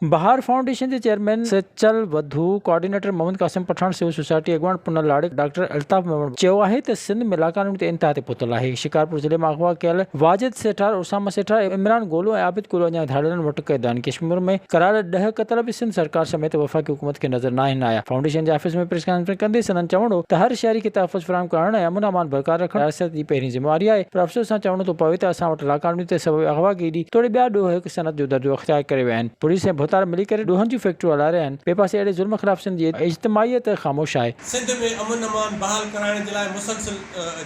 بهار فائونڊيشن جي chairman Sachal Wadho, coordinator Muhammad Qasim Pathan, civil society اڳواڻ Punhal Larak, doctor Altaf Memon چيو آهي ته سنڌ ۾ لاقانونيت انتها تي پهتل آهي، شڪارپور ضلعي مان اغوا ڪيل واجد سيٺار، اسامه سيٺار، عمران گولو ۽ عابد گولو اڃا ڌاڙيلن وٽ قيد آهن، ڪشمور ۾ ڪرايل ڏهه قتل به سنڌ سرڪار سميت وفاقي حڪومت کي نظر ناهن آيا. فائونڊيشن جي آفيس ۾ پريس ڪانفرنس ڪندي سندن چوڻ هو ته هر شهري کي تحفظ فراهم ڪرڻ ۽ امن امان برقرار رکڻ رياست جي پهرين ذميواري آهي پر افسوس سان چوڻو ٿو پوي ته اسان وٽ لاقانونيت سبب اغواگيري توڙي ٻيا ڏوهه هڪ صنعت جو درجو اختيار ڪري ويا آهن، پوليس ۽ ڀوتار ملي ڪري ڏوهن جون فيڪٽريون هلائي رهيا آهن، ٻئي پاسي اهڙي ظلم خلاف سنڌ جي اجتماعيت خاموش آهي. سنڌ ۾ امن امان بحال ڪرائڻ جي لاء مسلسل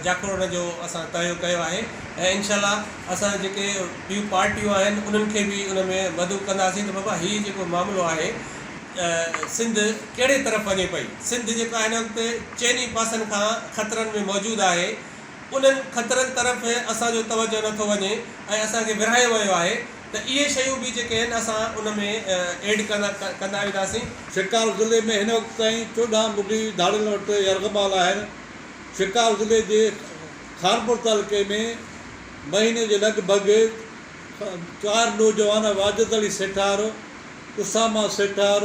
جاکوڙڻ جو اسان تهيو ڪيو آهي ۽ انشاء الله اسان جيڪي ٻيون پارٽيون آهن انهن کي به ان ۾ مدعو ڪنداسين ته بابا هي جيڪو معاملو آهي سنڌ ڪهڙي طرف وڃي پئي سنڌ جيڪا هن وقت چئني پاسن کان خطرن ۾ موجود آهي انهن خطرن طرف اسان جو توجهه نه ٿو وڃي ۽ اسان کي ورهايو ويو آهي ته اهي شيون به جيڪي آهن اسان ان ۾ ايڊ ڪندا ڪندا وينداسين. شڪارپور ضلعي ۾ هن وقت تائين 14 مغوي ڌاڙيلن وٽ يرغمال آهن. شڪارپور ضلعي جي خانپور تعلقي ۾ مهيني جي لڳ ڀڳ چار نوجوان واجد علي سيٺار، اساما سيٺار،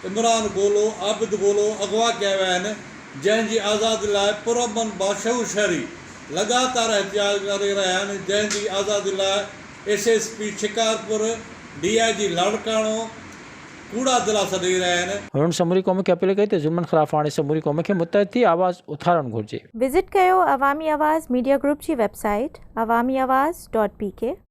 عمران گولو، عابد گولو اغوا ڪيا ويا آهن. جنهن جي آزادي لاء پرامن باشعور شهري لڳاتار احتجاج ڪري رهيا آهن، جنهن جي آزادي لاء S S P Shikarpur, D I G Larkana ڪوڙا دلاسا ڏئي رهيا آهن. هن سموري قوم کي اپيل ڪئي ته ظلمن خلاف هاڻي سموري قوم کي متحد ٿي آواز اٿارڻ گهرجي. وزٽ ڪيو عوامي آواز ميڊيا گروپ جي website Awami Awaz dot P K.